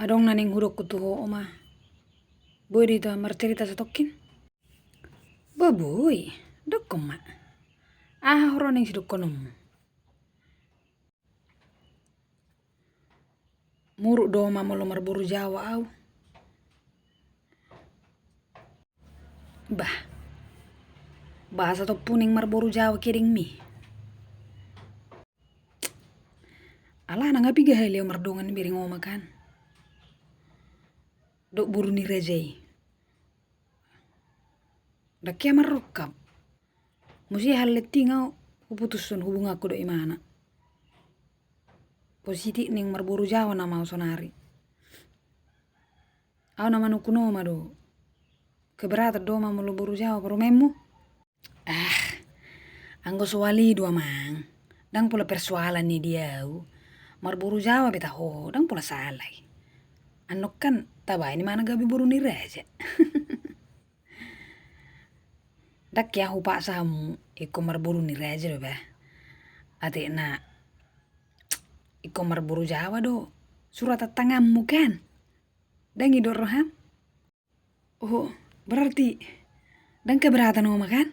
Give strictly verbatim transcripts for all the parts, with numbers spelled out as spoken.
Adong na naeng hudokkon tu ho, Oma. Boi do hita marcerita satongkin? Ba boi, dokkon ma. Aha ho ro naeng sidokkononmu? Muruk do, Oma, molo marboru Jawa au. Bah, boasa tompu naeng marboru Jawa kedengmi? Alana nga piga hali au mardongan bereng Oma kan, dohot boru ni raja i. Ndang hea marrongkap. Muse hallet i nga huputushon hubunganku dohot imana. Positif naeng marboru Jawa nama au sonari. Au na manungkun Oma do. Keberatan do, Oma, molo boru Jawa parumaenmu? Ah, anggo soal i do, Amang, ndang pola persoalan i di au. Marboru Jawa be taho, ndang pola sala i. Annon kan tabaen imana gabe boru ni raja. Ndang hea hupaksa hamu ingkon marboru ni raja do, bah. Atik na ingkon marboru Jawa do suratan tanganmu kan. Ndang i do roham? Oh, berarti ndang keberatan Oma kan?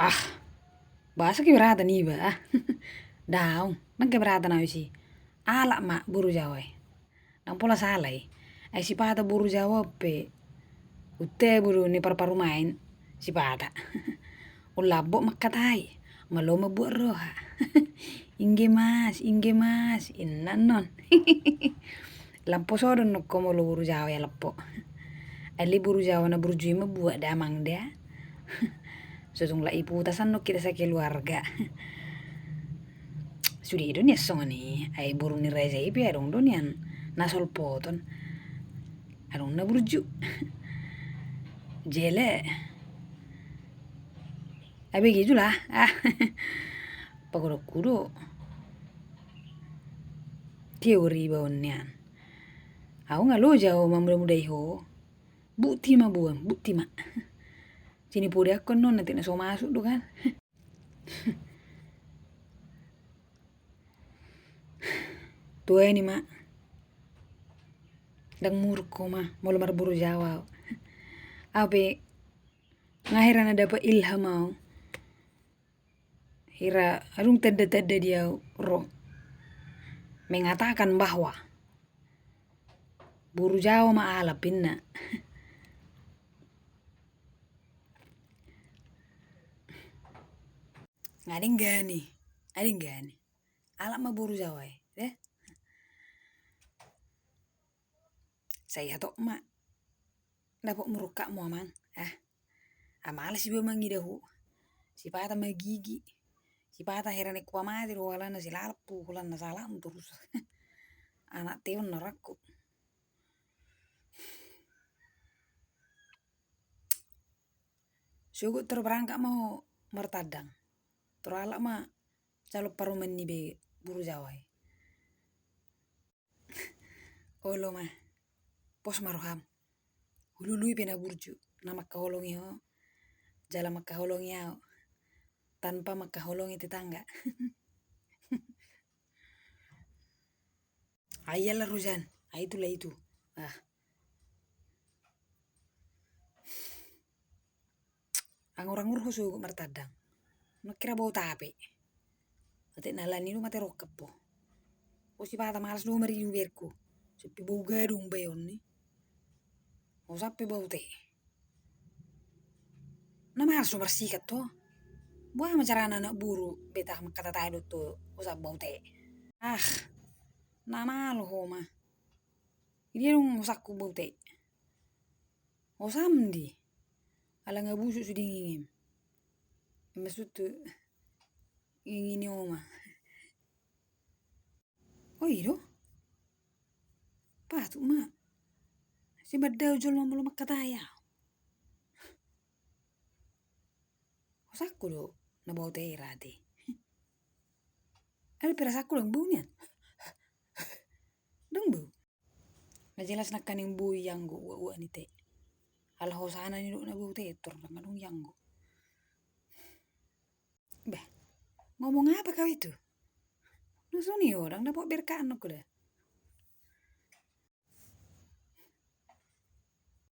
Ah, boasa keberatan iba, ah. Daong, ndang keberatan au disi. Alap ma boru Jawa i. Ndang pola sala i. Ai sipata boru Jawa pe, untabu do ni parparumaen sipata. Ulabok mangkatai, malo mambuat roha. Ingge mas, ingge mas, inna annon. Lam poso do annon ho molo boru Jawa i alap ho. Alai boru Jawa na burju i mambuat da, Amang, da. So tung lak iputas annon hita sakeluarga. Sude do nian songon i, ai boru ni raja i pe adong do nian na solpoton. Adong na burju. Jele. Abege jolo, ah. Pagodangku do. Teori iba on nian. Au nga loja au mamudamudai ho. Bukti ma buan, bukti ma. Sini pode angkon non, nanti na so masuk do kan. Tua ni ma. Ndang muruk ho ma molo marboru Jawa au. Au pe nga hira na dapat ilham au. Hira adong tanda-tanda di au ro mengatakan bahwa boru Jawa ma alap inna. Nga denggan i, nga denggan i. Alap ma boru Jawa i, eh. Sai hatop ma. Dapot murungkapmu, Amang. Ah. Ah, malas iba mangida ho. Sipata magigi. Sipata hira naeng hupamate do, alana silalap ho, alana salapmu torus. Anak teon na rangku. Sogot tor berangkat ma ho martandang. Tor alap ma calon parumaen ni be boru Jawa i. Olo ma. Pos ma roham. Hulului pe na burju, na mangkaholongi ho, jala mangkaholongi au, tanpa mangkaholongi tetangga. Ai ala rujan, ai itu la itu. Ah. Angur-angur ho sogot martandang. Nunga hira bau tape. Atik na alani do mate rongkap ho. Ho sipata malas do maridu berengku. Sampe bau gadong baeon i. Ho sampe bau te. Na malas do marsikat ho. Boha ma carana anak boru betah mangkatatai dohot ho, ho sampe bau te. Ah. Na malo ho ma. Idia dung hosangku bau te? Hosam di. Ala nga busuk sude ngingim. Ima sutu ngingini oma. O i do. Patut ma. Sibadau jolma molo mangkatai au. Hosangku do na bau te rate. Ala pe rasangku dang bau nian. Dang bau. Na jelas nangkaning boi ianggo uak-uak ni te. Ala hosana ni dok na bau te tor dang adong ianggo. Bah, ngomong apa kau itu? Na soni ho dang dapot berkaan nangku da.